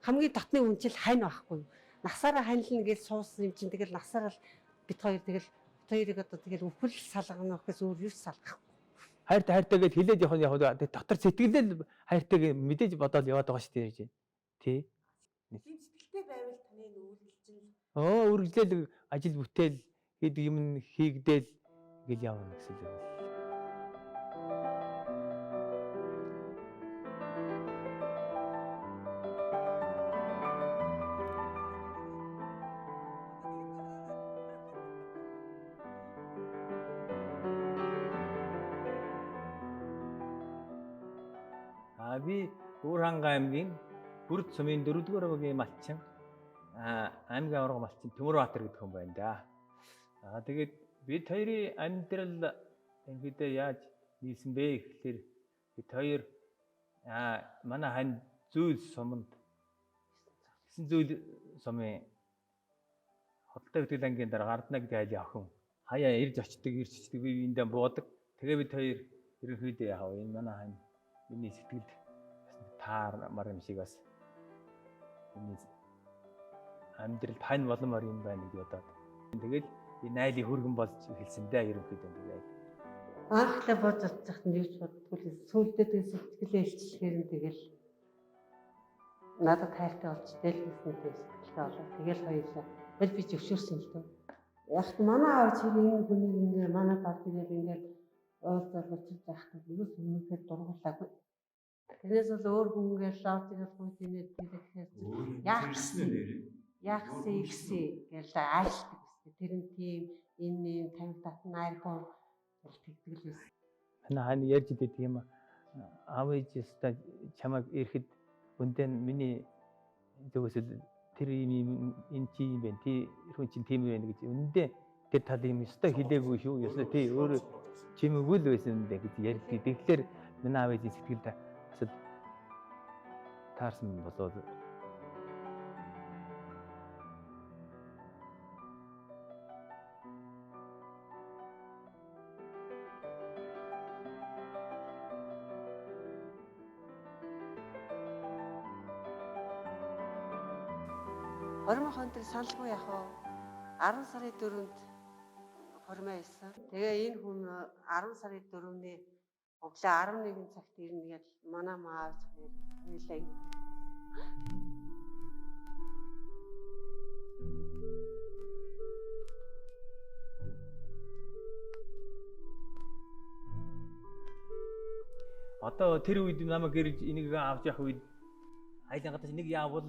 Хамгийн дотны хүн чинь хань байхгүй юу? Насаараа ханилна гэж суусан юм чинь тэгэл насаараа л бид хоёр тэгэл бид хоёрыг одоо тэгэл үхэл салгана гэхээс өөр юу ч салгахгүй. Хайртай хайртай гэж хэлээд явах нь яг хөө дотор сэтгэлдээ л хайртай гэж мэдээж бодоод яваад байгаа шүү дээ. Тий. Тийм сэтгэлтэй байвал таны үргэлж чинь Оо, үргэлжлээл ажил бүтээл гэдэг юм нь хийгдээл гэл явна гэсэн үг. А би Уурханга аймгийн Бүрд сумын 4-р аймгийн малчин, аймгийн аварга малчин Төмөрбаатар гэдэг хүн байна да. Аа, тэгээд бид хоёрын амьдрал ингэдэ яаж нийлсэн бэ гэхлээр бид хоёр манай хань зүүл суманд гэсэн зүйл сумын Хотолтой гэдэг ангийн дараа Гардна гэдэг айлын охин хаяа ирж очдог, би биендээ буудаг. Тэгээ бид хоёр ерөнхийдөө яах вэ? Энэ манай хань миний сэтгэлд бас нэг таар мар юм шиг, бас миний амьдралд хань боломоор юм байна гэж бодоод. Тэгэл энэ айлын хүргэн болж эхэлсэн дээ ерөнхийдөө тэгээд. Анхлаа бод бодчих нь юу ч боддгүй л, сүүлдээ тэгэл сэтгэлээ илчлэхээр нь тэгэл надад хайртай болж тэл гэсэн тийм сэтгэлтэй болоо. Тэгэл хоёулаа бэл би зөвшөөрсөн л дөө. Яг ч манай аав чи энэ хүнийг ингээ манай бав тэгээд ингээ уулзал учирч байхдаа ерөөс өмнөхөр дургуулаагүй. Тэрнээс бол өөр хүн ингээл орж ирэл гуй тэнэд тэр гэхээр яах Тэрсэн нэрээ. яахсан ихсэн гэж аашдаг гэсэн. Тэр нь тийм энэ юм тамхи татна айрхан гэл тэгдэг л байсан. Манай хань ярьж идэв юм, аав ээж өстой чамайг ирэхэд өндөн миний зүгээс л тэр юм юм энэ чи юм байна. Тий, хүн чинь тийм юм байна гэж өндөө тэр тал юм өстой хэлээгүй шүү. Ёстой тий, өөрөө чимээгүй л байсан юм байна гэж ярьдаг. Тэгэхээр манай аав ээжийн сэтгэлд бас л таарсан болоод. Хормын тэр саналгүй яг уу 10 сарын 4-нд хормоо исэн. Тэгээ энэ хүн 10 сарын 4-ний өглөө 11 цагт ирнэ гэж манай маав хоёр хоёулаа. Одоо тэр үед намайг гэрж энийг авч явах үед айлын гадаас нэг яавал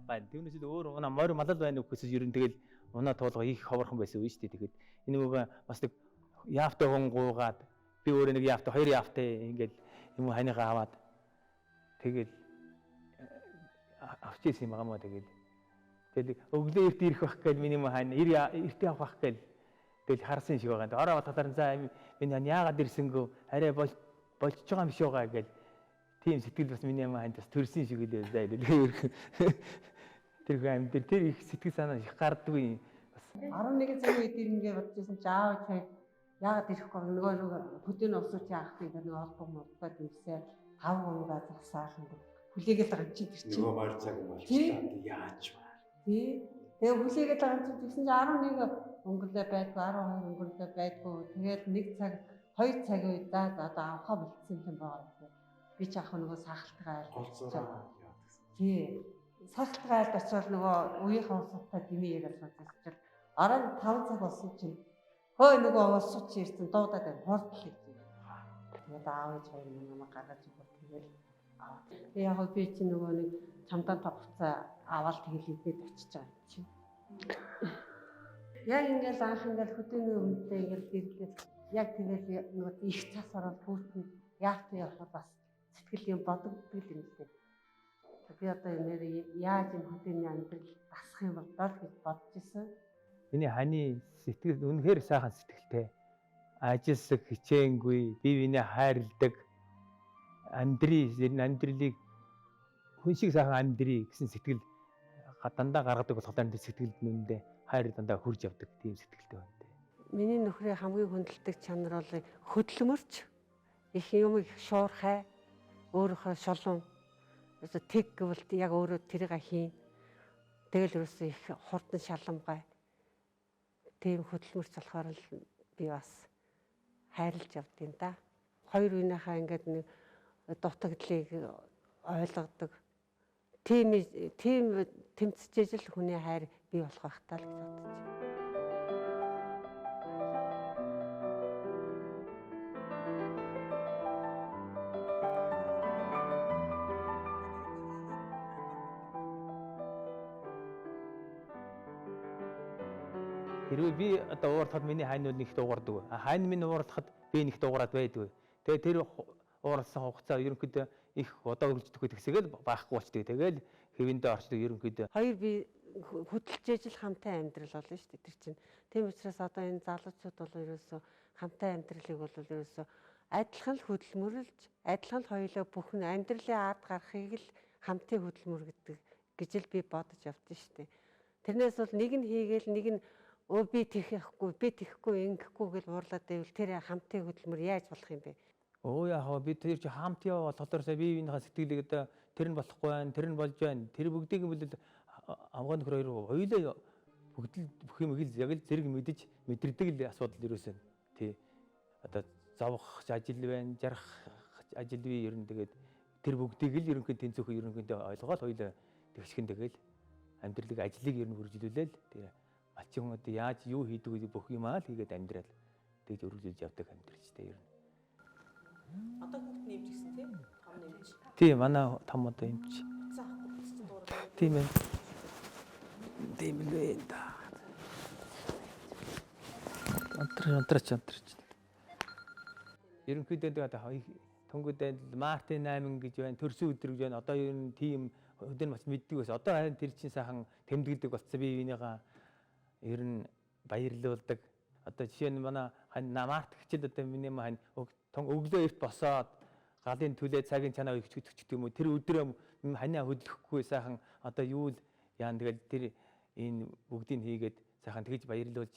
байна. Тэрнээс л өөр унаа морь малал байна уу гэсэн ер нь тэгэл унаа туулга их ховорхон байсан үе шүү дээ. Тэгэхэд энэ нөгөө бас нэг яавтай хүн гуугаад, би өөрөө нэг яавтай, хоёр яавтай ингээл юм ханыхаа аваад тэгэл авч ирсэн юм байгаа мó. Тэгэл өглөө эрт ирэх байх гэж миний юм хань эрт явах байх гэж тэгэл харсан шиг байгаа. Ороо талаар за миний яагаад ирсэнгөө арай болж болчихж байгаа юм шиг байгаа гэж тийм сэтгэл бас миний юм ханд бас төрсөн шиг үлээ заа илээ. Тэр хүн амьд тэр их сэтгэл санаа их гардаггүй бас. 11 цагийн үед ирнэ гэж бодож байсан чи аав чай яагаад ирэхгүй нөгөө хөдөөний улсууч яах вэ гэдэг нөгөө холбоо молбоо дэмсээ 5 гунгаа засаал ингээд хүлээгээл байгаа юм чи тэр чинь. Нөгөө морь цаг болчихлоо. Яаж ба? Тий. Тэгээ хүлээгээл байгаа юм чи тэгсэн чи 11 өнгөрлөө байдгүй, 12 өнгөрлөө байдгүй. Тэгээд 1 цаг, 2 цагийн үед за одоо авахаа болцсон юм байгаа гэдэг. Би ч ах нөгөө сахалтгаа айлд. Гол зураа яа гэсэн. Тий. Сахалтгаа айлд очивол нөгөө үеийнхэн усуудтай дэмий яриад сууж байсан чинь оройн 5 цаг болсон чинь хөөе нөгөө улсууд чи ирсэн дуудаад байна. Хурдл гэж. Тэгээд аав ээж хоёр намайг гаргаж өгөх тэгэл аваад. Тэгээ яг би чи нөгөө нэг чамдаан тавцаа аваад тэгэл идээд очиж байгаа юм чи. Яг ингээл анх ингээл хөдөөний өмнөдөө ингээл гэрлээ. Яг тэгэл нөгөө их цас ороод хүүтэн яах вэ явах бас сэтгэл юм бодогддог юм л дээ. Би одоо нэр яаж энэ хөдөөний амьдрал дасах юм бол доо гэж бодож исэн. Миний ханы сэтгэл үнэхээр сайхан сэтгэлтэй. Ажилсаг хичээнгүй, бие биенээ хайрладаг, амьдрий, энэ амьдралыг хүн шиг сайхан амьдрий гэсэн сэтгэл дандаа гаргадаг болохоор энэ сэтгэлд нүндээ хайр дандаа хурж явдаг тийм сэтгэлтэй байна. Миний нөхрийн хамгийн хүндэлдэг чанар бол хөдөлмөрч, их юм их шуурхай, өөрийнхөө шулуун Ерөөсөө тэг гэвэл яг өөрөө тэрийг хийн. Тэгэл ерөөсөө их хурдан шаламгай. Тийм хөдөлмөрч болохоор л би бас хайрлаж явд юм да. Хоёр үеийнхээ ингээд нэг дутагдлыг ойлгодог. Тийм тийм тэмцэж л хүний хайр бий болох байх таа л гэж бодож байна. Хэрвээ би одоо уурлахад миний хайн бол нэгт уугардаг. Хайн минь уурлахад би нэгт уугараад байдаг. Тэгээ тэр уурласан хугацаа ерөнхийдөө их удаа үргэлжлэхгүй тэгсэгээл байхгүй болчдөг. Тэгээл хэвэндээ орчдөг ерөнхийдөө. Хоёр би хөдөлж ижил хамтын амьдрал болно шүү дээ тэр чинь. Тийм учраас одоо энэ залуучууд бол ерөөсөө хамтын амьдралыг бол ерөөсөө адилхан л хөдөлмөрлж, адилхан л хоёулаа бүхэн амьдралын ард гарахыг л хамтын хөдөлмөр гэдэг гэж л би бодож явдсан шүү дээ. Тэрнээс бол нэг нь хийгээл нэг нь өө би тэхэхгүй, би тэхгүй, ингэхгүй гэж уурлаад байвал тэр хамтын хөдөлмөр яаж болох юм бэ? Өө яах вэ? Би тэр чи хамт яваа болохоор сая би биенийхээ сэтгэлийг одоо тэр нь болохгүй байна, тэр нь болж байна. Тэр бүгдийг нь бүлэл авган нөхөр хоёр хоёулаа бүгд л бүх юм ил яг л зэрэг мэдэж мэдэрдэг л асуудал ерөөсөө тий. Одоо зовх ажил байна, жарах ажил бий ер нь тэгээд тэр бүгдийг л ерөнхийдөө тэнцвэрхүү ерөнхийдөө ойлгоод хоёулаа тэгшгэн тэгэл амьдралыг ажлыг ер нь үргэлжлүүлээл тэр малчин хүн одоо яаж юу хийдэг вэ бүх юмаа л хийгээд амьдрал тэгж өргөжлөж явдаг амьдралчтай ер нь. Одоо хүүхд нэмж гисэн тийм том нэмж. Тийм манай том одоо эмч. Тийм ээ. Тийм л ээ да. Онтрч онтрч. Ерөнхийдөө тэгээд тунгууд Мартин 8 гэж байна, төрсөн өдөр гэж байна. Одоо ер нь тийм өдөр бас мэддэг байсан. Одоо харин тэр чинь сайхан тэмдэглэдэг болсон бие биенийгаа ер нь баярлуулдаг. Одоо жишээ нь манай Март хичээл одоо миний маань өглөө эрт босоод галын түлээ цагийн чанаа өгч өчтдөг юм уу? Тэр өдрөө ханиа хөдлөхгүй сайхан одоо юу л яан тэгэл тэр энэ бүгдийг хийгээд сайхан тэгж баярлуулж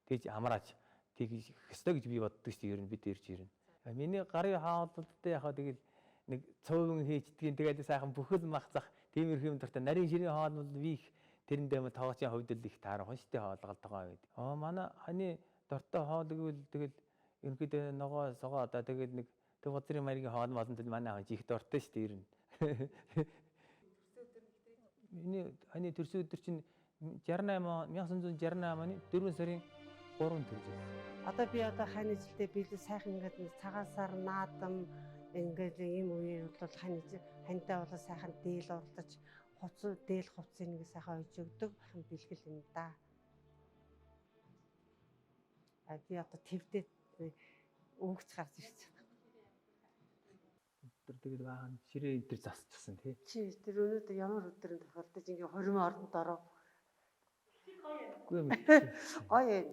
тэгж амраач тэгж ёстой гэж би боддог шүү дээ. Ер нь бид ирж ирнэ. Миний гарын хаалттай яхаа тэгэл нэг цууван хийчдгийн тэгэл сайхан бүхэл мах зах тиймэрхүү юм дуртай. Нарийн ширийн хоол бол би их тэрэндээ тоогоочийн хувьд л их таарах шүү дээ хоолголтогоо гэдэг. Аа манай ханы дуртай хоол гэвэл тэгэл ерөнхийдөө ногоо согоо одоо тэгэл нэг төв газрын маягийн хоол молонд манай хан их дуртай шүү дээ ер нь. Миний ханы төрсөн өдөр чинь 68 1968 оны 4 сарын 3 төрж байсан. Одоо би одоо хань жилдээ биелээ сайхан ингээд цагаан сар наадам ингээд ийм үеэр бол хань ханьдаа бол сайхан дээл уралдаж хувц дээл хувцсыг нэг сайхан ойж өгдөг бэлгэл юм да. А би одоо твдээ өгч гарч ирсэн. Тэр тэгээд баахан ширээ энэ төр засчихсан тий. Чи тэр өнөөдөр ямар өдөр нь тохиолдож ингээ хормоо оронд оров. Үгүй юм. Гоё юм.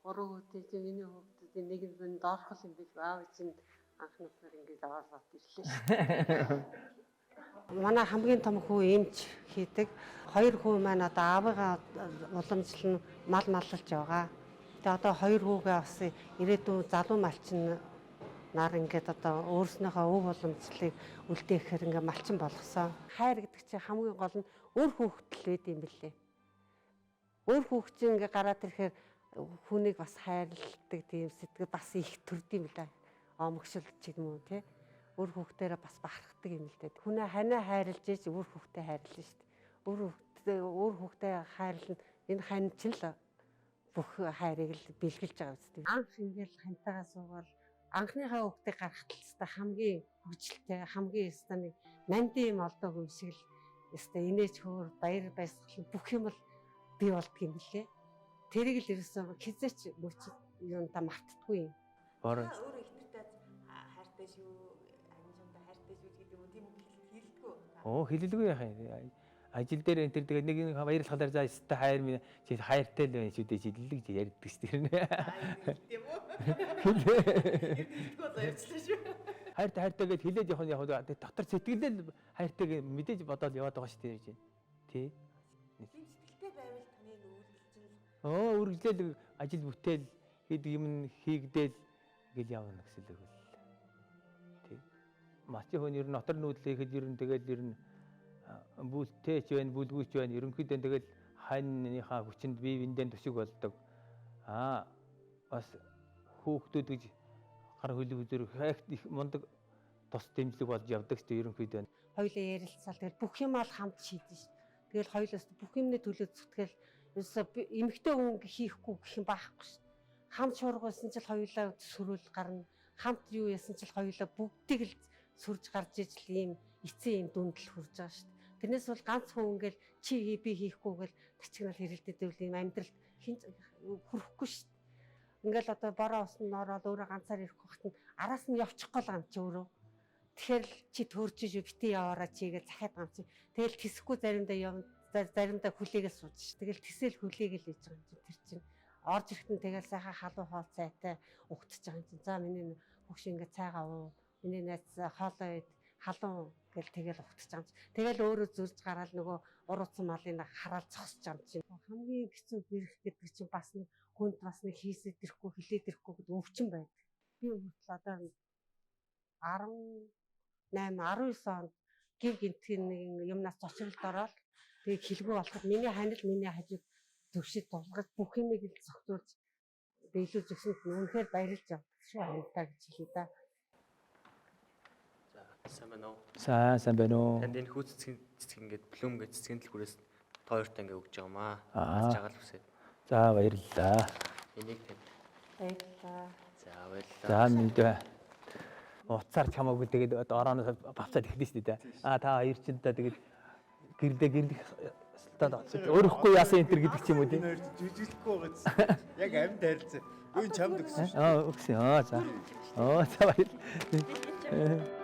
Гурван хүүхдээ чинь миний хүүхдүүдийн нэг нь доорхол юм биш аав чинь анхнаасаар ингээд аваад ирлээ шүү. Манай хамгийн том хүү эмч хийдэг. Хоёр хүү маань одоо аавыгаа уламжлан мал маллалж байгаа. Тэгээ одоо хоёр хүүгээ бас ирээдүйн залуу малчин нар ингээд одоо өөрснийхөө өв уламжлалыг үлдээхээр ингээд малчин болгосон. Хайр гэдэг чинь хамгийн гол нь өөр хүүхэд л байд юм бэлээ. Өөр хүүхд чинь ингээд гараад ирэхээр хүнийг бас хайрладаг тийм сэтгэл бас их төрд юм л да. Омогшил ч юм уу тий. Өөр хүүхдээрээ бас бахархдаг юм л дээ. Хүнээ ханиа хайрлаж ээж өөр хүүхдээ хайрлана шүү дээ. Өөр хүүхдээ хайрлана. Энэ хань чинь л бүх хайрыг л бэлгэлж байгаа үстэй. Анх ингээл хантайгаа суугаад анхныхаа хүүхдийг гаргахад л хэвээр хамгийн хөгжилтэй, хамгийн ёстой нэг нандин юм олдоогүй юм шиг л ёстой инээж хөөр баяр баясгал бүх юм л бий болдго юм лээ. Тэрийг л ерөөсөө хизээч мөч юунда мартдаггүй юм. Бор өөрөө ихтэртэй хайртай шүү, амин чамтай хайртай шүү гэдэг юм уу тийм хэлдэггүй. Оо хэлэлгүй яах юм. Ажил дээр энэ төр тэгээд нэг нэг баярлахаар за өстой хайр минь чи хайртай л байна шүү дээ шидлэг чи ярьдаг шүү дээ. Тийм үү? Хэлдэггүй болоо ярьчлаа шүү. Хайртай хайртай гэж хэлээд явах нь яг дотор сэтгэлдээ хайртай гэж мэдээж бодоод яваад байгаа шүү дээ. Тий. Тийм сэтгэлтэй байвал таны үйлдэл чинь Оо үргэлжлээл ажил бүтээл хийдэг юм хийгдээл гэл явна гэсэн л үг л. Тий. Мачи хүн ер нь нотор нүүдлээ ихэд ер нь тэгэл ер нь Бүлтэй ч байна, бүлгүй ч байна. Ерөнхийдөө тэгэл ханьныхаа хүчинд бие биендээ төшиг болдог. Аа бас хүүхдүүд гэж гар хөлөг үзэр их мундаг тус дэмжлэг болж явдаг ч ерөнхийдөө. Хоёулаа ярилцаал тэгэл бүх юм ал хамт шийдэн ш. Тэгэл хоёулаас бүх юмны төлөө зүтгэл ерөөсөө эмэгтэй хүн хийхгүй гэх юм байхгүй ш. Хамт шуургуулсан ч л хоёулаа сөрүүл гарна. Хамт юу яасан ч л хоёулаа бүгдийг л сүрж гарч ижил ийм эцсийн юм дүндэл хүрж байгаа ш. Тэрнээс бол ганц хүн ингээл чи хий би хийхгүй гэл тачигнал хэрэлдээд байвал ийм амьдралд хин хүрэхгүй ш. Ингээл одоо бороо усанд ороод өөрөө ганцаар ирэх байхад нь араас нь явчихгүй л юм чи өөрөө. Тэгэхээр л чи төөрч шүү бити яваараа чи гэж захиад байгаа юм чи. Тэгэл тэсэхгүй заримдаа явна заримдаа хүлээгээл сууж ш. Тэгэл тэсэл хүлээгээл хийж байгаа юм чи тэр чинь. Орж ирэхэд нь тэгэл сайхан халуун хоол цайтай угтаж байгаа юм чинь. За миний хөгш ингээ цайгаа уу. Миний найз хоолоо ид халуун гэл тэгэл угтаж байгаа юм чи. Тэгэл өөрөө зурж гараал нөгөө урууцсан малын хараал зогсож байгаа юм чинь. Хамгийн хэцүү бэрх гэдэг чинь бас нэг хүнд бас нэг хийсэд ирэхгүй хилээд ирэхгүй гэдэг өвчин байдаг. Би хүртэл одоо 18 19 онд гів гинтгийн нэг юмнаас зочролд ороод тэгээ хилгүй болоход миний ханил миний хажууд төвшид тулгаж бүх юмыг л зохицуулж биелүүлж өгсөнд нь үнэхээр баярлж явдаг шүү хамтаа гэж хэлье да. За сайн байна уу? Сайн сайн байна уу? Танд энэ хүү цэцгийн цэцэг ингээд блүм гэж цэцгийн дэлгүүрээс та хоёрт ингээд өгч байгаа маа. Аа. Чагаал үсээд. За баярлалаа. Энийг танд. Баярлалаа. За баярлалаа. За мэдээ. Уцаар ч хамаагүй тэгээд орооноос бавцаад эхлэн шүү дээ. Аа та хоёр чинь та тэгээд гэрдээ гэрлэх салтанд өөрөхгүй яасан энэ төр гэдэг ч юм уу тий. Энэ хоёр жүжиглэхгүй байгаа гэсэн. Яг амьд харилцаа. Юу чамд өгсөн шүү. Аа өгсөн. Аа за. Аа за баярлалаа.